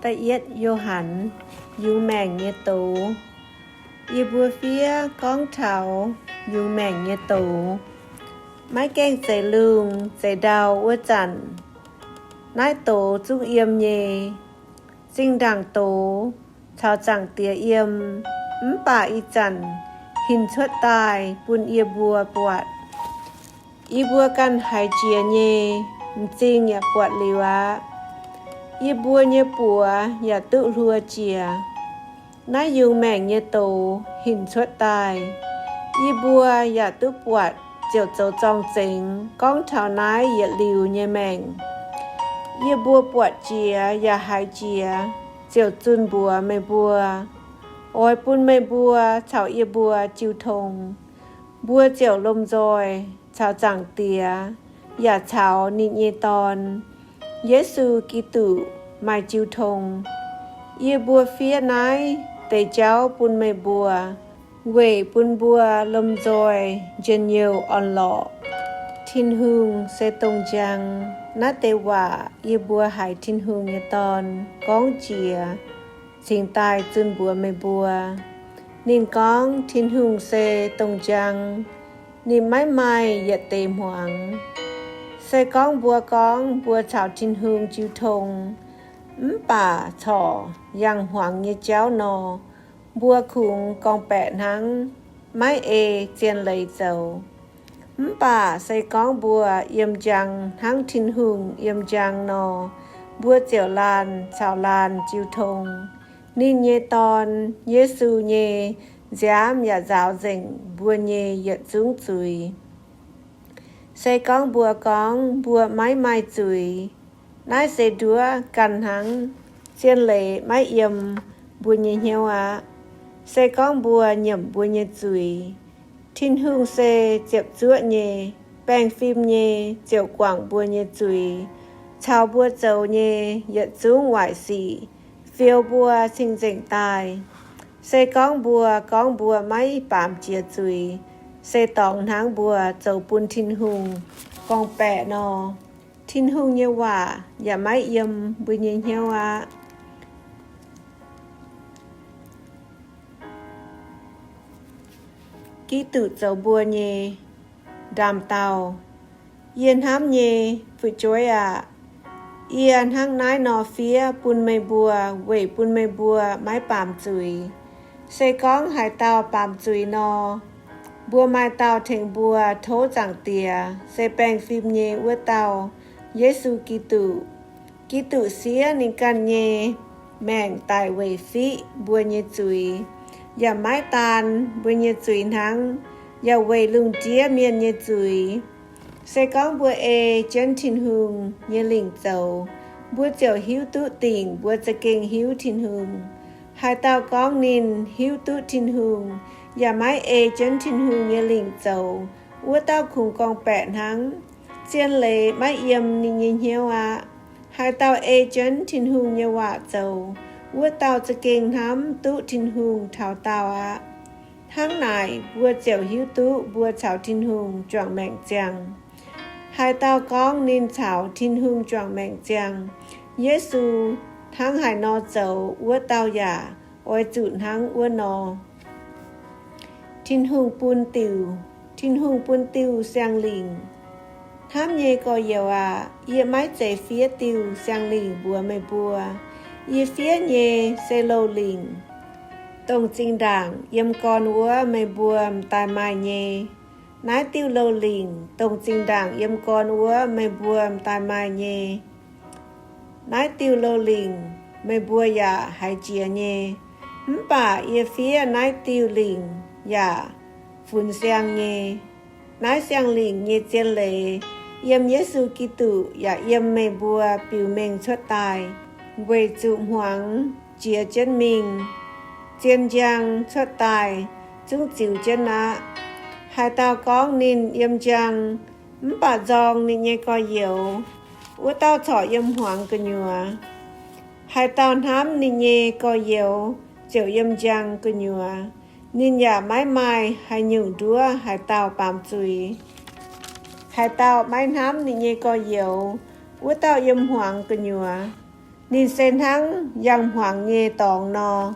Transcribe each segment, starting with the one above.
Da'yietv Yo^han, yungz maengc nyei doz. Yie mbuo fiev gorngv taux yungz maengc nyei doz. Maiv gaengh zeix lungh zeix ndau wuov zanc, naaiv doz zungv yiem nyei. Zinh ndaangc doz caux Zaangc Diex yiem, mv baac ih zanc hinc cuotv daaih bun yie mbuo buatc. Yie mbuo ganh haiz jiex nyei, m'zing yaac buatc liuz aqv. Yie mbuo nyei buoz yaac duqv hluo jiex. Naaiv yungz maengc nyei doz hinc cuotv daaih, yie mbuo yaac duqv buatc ziouc zoux zorng-zengx gorngv taux naaiv yietc liuz nyei maengc. Yie mbuo buatc jiex yaac haiz jiex ziouc zunh mbuox meih mbuo, oix bun meih mbuo caux yie mbuo jiu tong. Mbuo ziouc lomh nzoih caux Zaangc Diex yaac caux ninh nyei Dorn, Yesu Giduc, maaih jiu tong. Yie mbuo fiev naaiv deix jauv bun meih mbuo, weic bun mbuo lomh nzoih njien-youh orn-lorqc. Tin-Hungh se dongh njang. Naaiv deix waac yie mbuo haiz Tin-Hungh nyei Dorn gorngv jiex cingx daaih zunh mbuox meih mbuo. Ninh gorngv Tin-Hungh se dongh njang, ninh maiv maaih yietc deix hmuangx. Se gorngv mbuo gorngv mbuo caux Tin-Hungh jiu tong, mv baac corc yangh hmuangx nyei jauv nor, mbuo kungx gorngv-baeqc hnangv, maiv ei zien leiz zoux. Mv baac se gorngv mbuo yiem njang hnangv Tin-Hungh yiem njang nor, mbuo ziouc laanh caux laanh jiu tong. Ninh nyei Dorn, Yesu, nyei nziaamv yaac nzaaux nzengc mbuo nyei yietc zungv zuiz. Se gorngv mbuo gorngv mbuo maiv maaih zuiz, naaiv se nduov ganh hnangv, zien leiz maiv yiem mbuo nyei hnyouv aqv. Se gorngv mbuo nyiemc mbuo nyei zuiz, Tin-Hungh se ziepc zuoqv nyei, baengh fim nyei, ziouc guangc mbuo nyei zuiz caux mbuo zoux nyei yietc zungv waaic sic, fioux mbuo cing-nzengc daaih. Se gorngv mbuo gorngv mbuo maiv baamz jiex zuiz, se dorngx hnangv mbuo zoux bun Tin-Hungh gorngv-baeqc nor, Tin-Hungh nyei waac yaac maiv yiem mbuo nyei hnyouv aqv. Giduc zoux mbuo nyei ndaam-daauh. Yie hnamv nyei fu'jueiv aac, yie hnangv naaiv nor fiev bun meih mbuo weic bun meih mbuo maiv baamz zuiz. Se gorngv haaix dauh baamz zuiz nor, mbuo maaih dauh tengx mbuo tov Zaangc Diex, se baengh fim nyei wuov dauh, Yesu Giduc. Giduc siev ninh ganh nyei maengc daic weic fiqv mbuo nyei zuiz, yaac maiv daan mbuo nyei zuiz hnangv, yaac weic lungh ndiev mienh nyei zuiz. Se gorngv mbuo ei jienv Tin-Hungh nyei lingc zoux, mbuo ziouc hiuv duqv dingc mbuo za'gengh hiuv Tin-Hungh. Haaix dauh gorngv ninh hiuv duqv Tin-Hungh, yaac maiv ei jienv Tin-Hungh nyei lingc zoux, wuov dauh kungx gorngv-baeqc hnangv, zien leiz maiv yiem ninh nyei hnyouv aqv. Haaix dauh ei jienv Tin-Hungh nyei waac zoux, wuov dauh za'gengh hnamv duqv Tin-Hungh taux daauh aqv. Hnangv naaic mbuo ziouc hiuv duqv mbuo caux Tin-Hungh juangc maengc ziangh. Haaix dauh gorngv ninh caux Tin-Hungh juangc maengc ziangh, Yesu hnangv haaix nor zoux, wuov dauh yaac oix zuqc hnangv wuov nor. Tin-Hungh bun diuc, Tin-Hungh bun diuh siang-lingc. Hnamv nyei gorx-youz aac, yie maiv zeiz fiev diuh siang-lingc mbuox meih mbuo. Yie fiev nyei se Loz-Lingc, dongh zinh ndaangc yiem gorn wuov meih mbuo m'daaih maaih nyei. Naaiv diuh Loz-Lingc, dongh zinh ndaangc yiem gorn wuov meih mbuo m'daaih maaih nyei. Naaiv diuh Loz-Lingc meih mbuo yaac haiz jiex nyei. Mv baac yie fiev naaiv diuh lingc yaac funx siang nyei. Naaiv siang-lingc nyei zien leiz yiem Yesu Giduc yaac yiem meih mbuo biux mengh cuotv daaih, weic zuqc hmuangx jiex jienv mingh, zien njang cuotv daaih zungv ziux jienv aqv. Haaix dauh gorngv ninh yiem njang, mv baac nzorng ninh nyei gorx-youz, wuov dauh corc yiem hmuangx gu'nyuoz. Haaix dauh hnamv ninh nyei gorx-youz ziouc yiem njang gu'nyuoz, ninh yaac maiv maaih haaix nyungc nduov haaix dauh baamz zuiz. Haaix dauh maiv hnamv ninh nyei gorx-youz, wuov dauh yiem hmuangx gu'nyuoz, Ninh se hnangv yangh hmuangx nyei dorngx nor,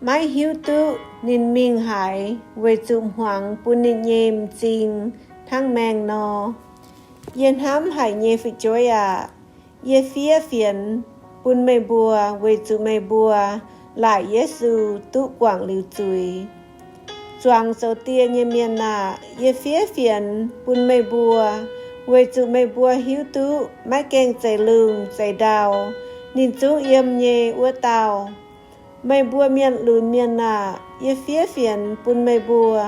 maiv hiuv duqv ninh mingh haaix, weic zuqc hmuangx bun ninh nyei m'zing hnangv maeng nor. Yie hnamv haic nyei fu'jueiv aac, yie fiev fienx bun meih mbuo weic zuqc meih mbuo laaic Yesu duqv guangc liuz zuiz. Zuangx zoux die nyei mienh aah! Yie fiev fienx bun meih mbuo weic zuqc meih mbuo hiuv duqv maiv gaengh zeix lungh zeix ndau ninh zungv yiem nyei wuov dauh. Meih mbuo mienh lunx mienh aah! Yie fiev fienx bun meih mbuo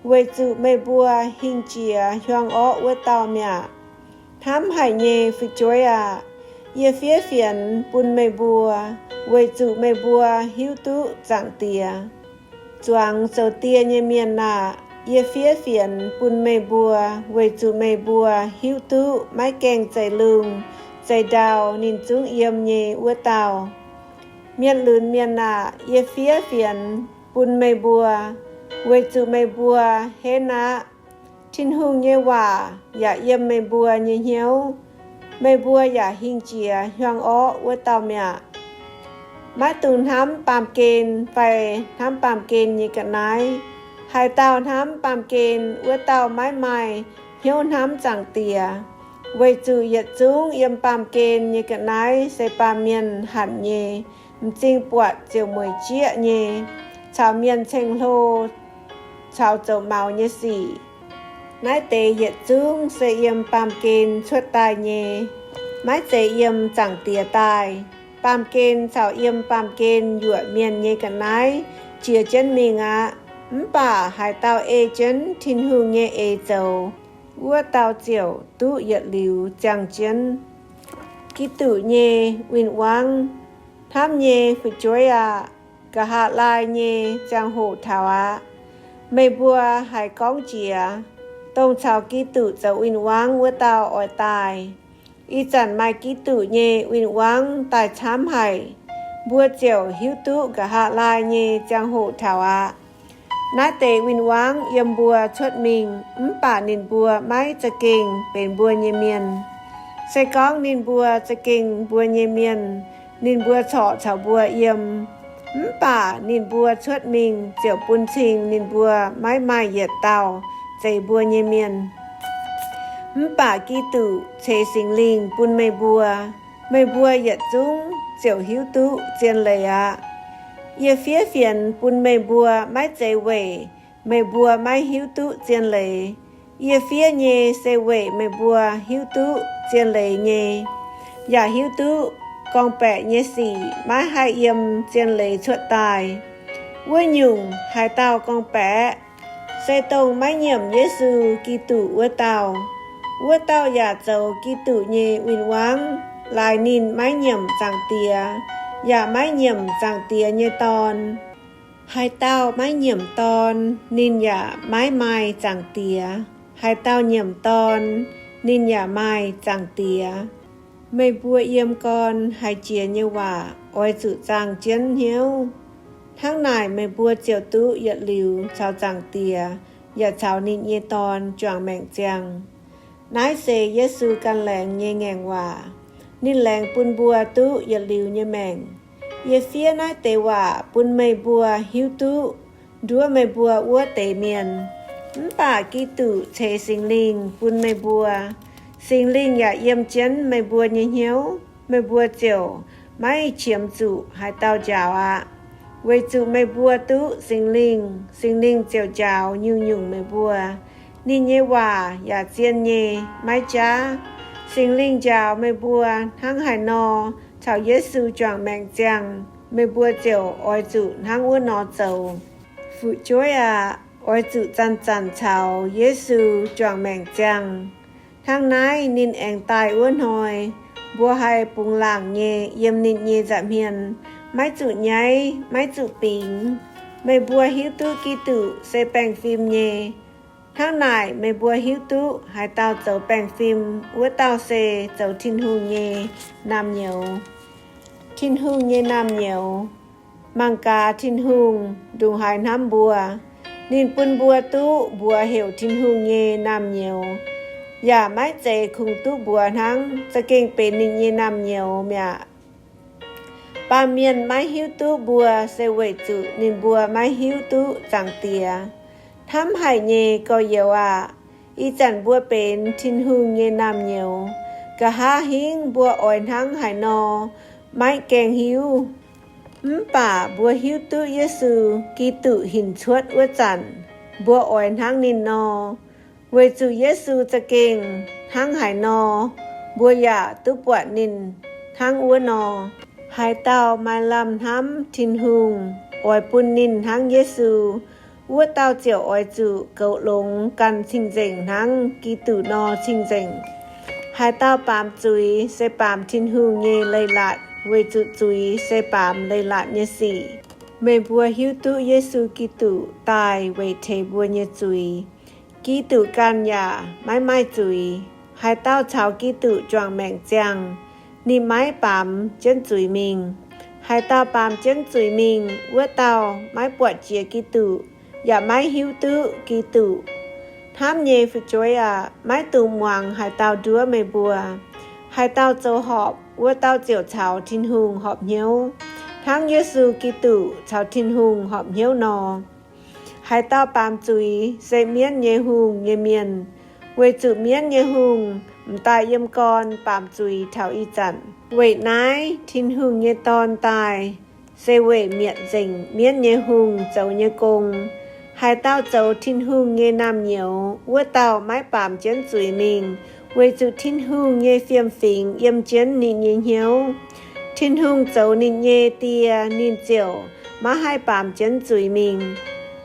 weic zuqc meih mbuo hingh jiex hiuang orqv wuov dauh mi'aqv. Hnamv haic nyei fu'jueiv aac, yie fiev fienx bun meih mbuo weic zuqc meih mbuo hiuv duqv Zaangc Diex. Zuangx zoux die nyei mienh aah! Yie fiev fienx bun meih mbuo weic zuqc meih mbuo hiuv duqv maiv gaengh zeix lungh zeix ndau ninh zungv yiem nyei wuov dauh. Mienh lunx mienh aah! Yie fiev fienx bun meih mbuo weic zuqc meih mbuo henv aqv. Tin-Hungh nyei waac yaac yiem meih mbuo nyei hnyouv. Meih mbuo yaac hingh jiex hiuang orqv wuov dauh mi'aqv. Maiv dungx hnamv baamh gen fai hnamv baamh gen nyei ga'naaiv. Haaix dauh hnamv baamh gen, wuov dauh maiv maaih hnyouv hnamv Zaangc Diex, weic zuqc yietc zungv yiem baamh gen nyei ga'naaiv se baamh mienh hanc nyei, m'zing buatc ziouc mueic jieqv nyei, caux mienh ceng-hlo caux zoux maux nyei sic. Naaiv deix yietc zungv se yiem baamh gen cuotv daaih nyei, maiv zeiz yiem Zaangc Diex daaih. Baamh gen caux yiem baamh gen yuoqc mienh nyei ga'naaiv jiex jienv mingh aqv. Mv baac haaix dauh ei jienv Tin-Hungh nyei eix zoux, wuov dauh ziouc duqv yietc liuz ziangh jienv. Giduc nyei Win-Wangv. Hnamv nyei fu'jueiv aah! Nqa'haav laai nyei ziangh hoc taux aqv. Meih mbuo haiz gorngv jiex, dongh caux Giduc zoux win-wangv wuov dauh oix daaih. Ih zanc maaih Giduc nyei win-wangv daaih camv haic, mbuo ziouc hiuv duqv nqa'haav laai nyei ziangh hoc taux aqv. Naaiv deix win-wangv yiem mbuo cuotv mingh, mv baac ninh mbuo maiv za'gengh benx mbuo nyei mienh. Se gorngv ninh mbuo za'gengh mbuo nyei mienh, ninh mbuo corc caux mbuo yiem. Mv baac ninh mbuo cuotv mingh ziouc bun cing ninh mbuo maiv maaih yietc dauh zeiz mbuo nyei mienh. Mv baac Giduc ceix Singx Lingh bun meih mbuo, meih mbuo yietc zungv ziouc hiuv duqv zien leiz aqv. Yie fiev fienx bun meih mbuo maiv zeiz weic meih mbuo maiv hiuv duqv zien leiz. Yie fiev nyei se weic meih mbuo hiuv duqv zien leiz nyei, yaac hiuv duqv gorngv-baeqc nyei sic maiv haih yiem zien leiz cuotv daaih. Wuov nyungc, haaix dauh gorngv-baeqc, se dongh maiv nyiemc Yesu Giduc wuov dauh. Wuov dauh yaac zoux Giduc nyei win-wangv, laaix ninh maiv nyiemc Zaangc Diex, yaac maiv nyiemc Zaangc Diex nyei Dorn. Haaix dauh maiv nyiemc Dorn, ninh yaac maiv maaih Zaangc Diex. Haaix dauh nyiemc Dorn, ninh yaac maaih Zaangc Diex. Meih mbuo yiem gorn haiz jiex nyei waac oix zuqc zaangh jienv hnyouv. Hnangv naaic meih mbuo ziouc duqv yietc liuz caux Zaangc Diex yaac caux ninh nyei Dorn juangc maengc ziangh. Naaiv se Yesu ganh laengz nyei ngaengc waac. Ninh laengz bun mbuo duqv yietc liuz nyei maengc. Yie fiev naaiv deix waac bun meih mbuo hiuv duqv nduov meih mbuo wuov deix mienh. Mv baac Giduc ceix Singx Lingh bun meih mbuo. Singx Lingh yaac yiem jienv meih mbuo nyei hnyouv. Meih mbuo ziouc maiv qiemx zuqc haaix dauh njaaux aqv, weic zuqc meih mbuo duqv Singx Lingh. Singx Lingh ziouc njaaux nyungc-nyungc meih mbuo. Ninh nyei waac yaac zien nyei, maiv jaav. Singx Lingh njaaux meih mbuo hnangv haaix nor caux Yesu juangc maengc ziangh, meih mbuo ziouc oix zuqc hnangv wuov nor zoux. Fu'jueiv aah! Oix zuqc zanc-zanc caux Yesu juangc maengc ziangh. Hnangv naaiv ninh aengx daaih wuov hnoi, mbuo haih bungx laangc nyei yiem ninh nyei nza'hmien, maiv zuqc nyaiv, maiv zuqc bingx. Meih mbuo hiuv duqv Giduc se baengh fim nyei. Hnangv naaic meih mbuo hiuv duqv haaix dauh zoux baengh fim, wuov dauh se zoux Tin-Hungh nyei naamh nyouz. Tin-Hungh nyei naamh nyouz. Mangc gaax, Tin-Hungh ndongc haaix hnamv mbuo. Ninh bun mbuo duqv mbuox heuc Tin-Hungh nyei naamh nyouz, yaac maiv zeiz kungx duqv mbuox hnangv, za'gengh benx ninh nyei naamh nyouz mi'aqv. Baamh mienh maiv hiuv duqv mbuo se weic zuqc ninh mbuo maiv hiuv duqv Zaangc Diex. Hnamv haic nyei gorx-youz aah! Ih zanc mbuo benx Tin-Hungh nyei naamh nyouz. Nqa'haav hingv mbuo oix hnangv haaix nor maiv gaengh hiuv. Mv baac mbuo hiuv duqv Yesu Giduc hinc cuotv wuov zanc, mbuo oix hnangv ninh nor. Weic zuqc Yesu za'gengh hnangv haaix nor, mbuo yaac duqv buatc ninh hnangv wuov nor. Haaix dauh maaih lamh hnamv Tin-Hungh, oix bun ninh hnangv Yesu, wuov dauh ziouc oix zuqc goux longx ganh cing-nzengc hnangv Giduc nor cing-nzengc. Haaix dauh baamz zuiz se baamz Tin-Hungh nyei leiz-latc, weic zuqc zuiz se baamz leiz-latc nyei sic. Meih mbuo hiuv duqv Yesu Giduc daaih weic teix mbuo nyei zuiz. Giduc ganh yaac maiv maaih zuiz. Haaix dauh caux Giduc juangc maengc ziangh, ninh maiv baamz jienv zuiz mingh. Haaix dauh baamz jienv zuiz mingh, wuov dauh maiv buatc jiex Giduc, yaac maiv hiuv duqv Giduc. Hnamv nyei fu'jueiv aah! Maiv dungx muangx haaix dauh nduov meih mbuo. Haaix dauh zoux horpc, wuov dauh ziouc caux Tin-Hungh horpc hnyouv, hnangv Yesu Giduc caux Tin-Hungh horpc hnyouv nor. Haaix dauh baamz zuiz se mienv nyei hungh nyei mienh, weic zuqc mienv nyei hungh m'daaih yiem gorn baamz zuiz taux ih zanc. Weic naaiv Tin-Hungh nyei Dorn daaih se weic mietc nzengc mienv nyei hungh zoux nyei gong. Haaix dauh zoux Tin-Hungh nyei naamh nyouz, wuov dauh maiv baamz jienv zuiz mingh, weic zuqc Tin-Hungh nyei fiem-fingx yiem jienv ninh nyei hnyouv. Tin-Hungh zoux ninh nyei Die, ninh ziouc maiv haih baamz jienv zuiz mingh.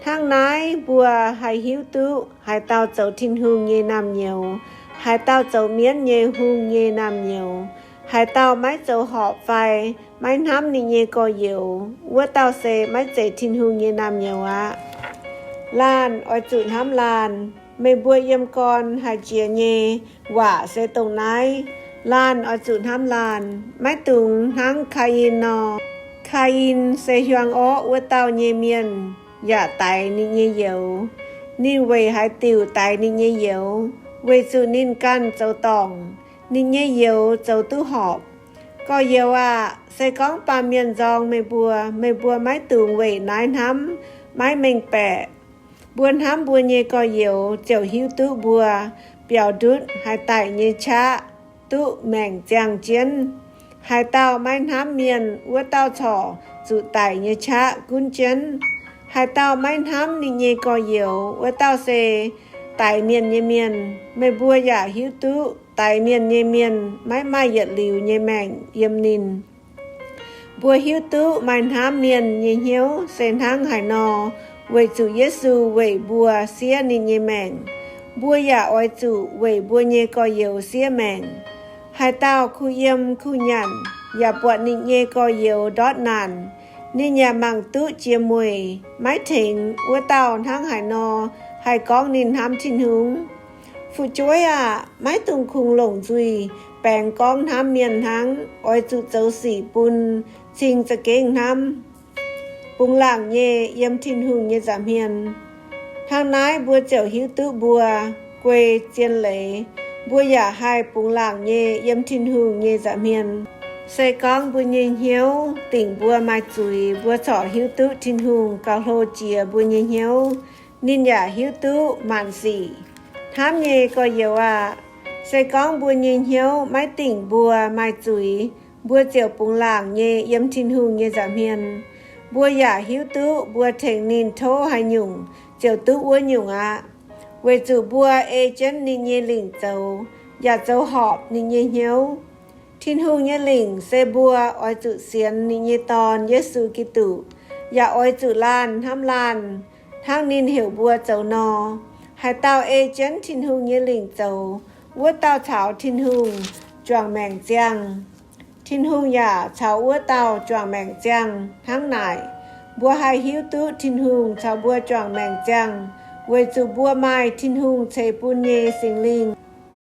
Hnangv naaiv mbuo haih hiuv duqv haaix dauh zoux Tin-Hungh nyei naamh nyouz, haaix dauh zoux mienv nyei hungh nyei naamh nyouz. Haaix dauh maiv zoux horpc fai maiv hnamv ninh nyei gorx-youz, wuov dauh se maiv zeiz Tin-Hungh nyei naamh nyouz aqv. Laanh oix zuqc hnamv laanh. Meih mbuo yiem gorn haiz jiex nyei waac se dongh naaiv, laanh oix zuqc hnamv laanh, maiv dungx hnangv Kaa^in nor. Kaa^in se hiuang orqv wuov dauh nyei mienh yaac daix ninh nyei youz. Ninh weic haaix diuc daix ninh nyei youz? Weic zuqc ninh ganh zoux dorngc, ninh nyei youz zoux duqv horpc. Gorx-youz aah! Se gorngv baamh mienh nzorng meih mbuo, meih mbuo maiv dungx weic naaiv hnamv maiv mengh baeqc. Mbuo hnamv mbuo nyei gorx-youz ziouc hiuv duqv mbuo biaux ndutv haaix daic nyei qaqv duqv maengc ziangh jienv. Haaix dauh maiv hnamv mienh, wuov dauh corc zuqc daic nyei qaqv gunv jienv. Haaix dauh maiv hnamv ninh nyei gorx-youz, wuov dauh se daix mienh nyei mienh. Meih mbuo yaac hiuv duqv daix mienh nyei mienh maiv maaih yietc liuz nyei maengc yiem ninh. Mbuo hiuv duqv maaih hnamv mienh nyei hnyouv se hnangv haaix nor, weic zuqc Yesu weic mbuo siev ninh nyei maengc. Mbuo yaac oix zuqc weic mbuo nyei gorx-youz siev maengc. Haaix dauh kuh yiem kuh nyanc yaac buatc ninh nyei gorx-youz ndortv naanc, ninh yaac mangc duqv jiex mueic, maiv tengx wuov dauh hnangv haaix nor haih gorngv ninh hnamv Tin-Hungh? Fu'jueiv aah! Maiv dungx kungx longc nzuih baengx gorngv hnamv mienh hnangv. Oix zuqc zoux sic bun cing za'gengh hnamv, bungx laangc nyei yiem Tin-Hungh nyei nza'hmien. Hnangv naaiv mbuo ziouc hiuv duqv mbuo guei zien leiz, mbuo yaac haih bungx laangc nyei yiem Tin-Hungh nyei nza'hmien. Se gorngv mbuo nyei hnyouv dingc mbuo maaih zuiz, mbuo corc hiuv duqv Tin-Hungh gauh hlo jiex mbuo nyei hnyouv, ninh yaac hiuv duqv maanc sic. Hnamv nyei gorx-youz aah! Se gorngv mbuo nyei hnyouv maiv dingc mbuo maaih zuiz, mbuo ziouc bungx laangc nyei yiem Tin-Hungh nyei nza'hmien. Mbuo yaac hiuv duqv mbuo tengx ninh tov haaix nyungc ziouc duqv wuov nyungc aqv, weic zuqc mbuo ei jienv ninh nyei lingc zoux, yaac zoux horpc ninh nyei hnyouv. Tin-Hungh nyei lingc se mbuo oix zuqc sienx ninh nyei Dorn, Yesu Giduc, yaac oix zuqc laanh hnamv laanh, hnangv ninh heuc mbuo zoux nor. Haaix dauh ei jienv Tin-Hungh nyei lingc zoux, wuov dauh caux Tin-Hungh juangc maengc ziangh. Tin-Hungh yaac caux wuov dauh juangc maengc ziangh. Hnangv naaic, mbuo haih hiuv duqv Tin-Hungh caux mbuo juangc maengc ziangh, weic zuqc mbuo maaih Tin-Hungh ceix bun nyei Singx Lingh.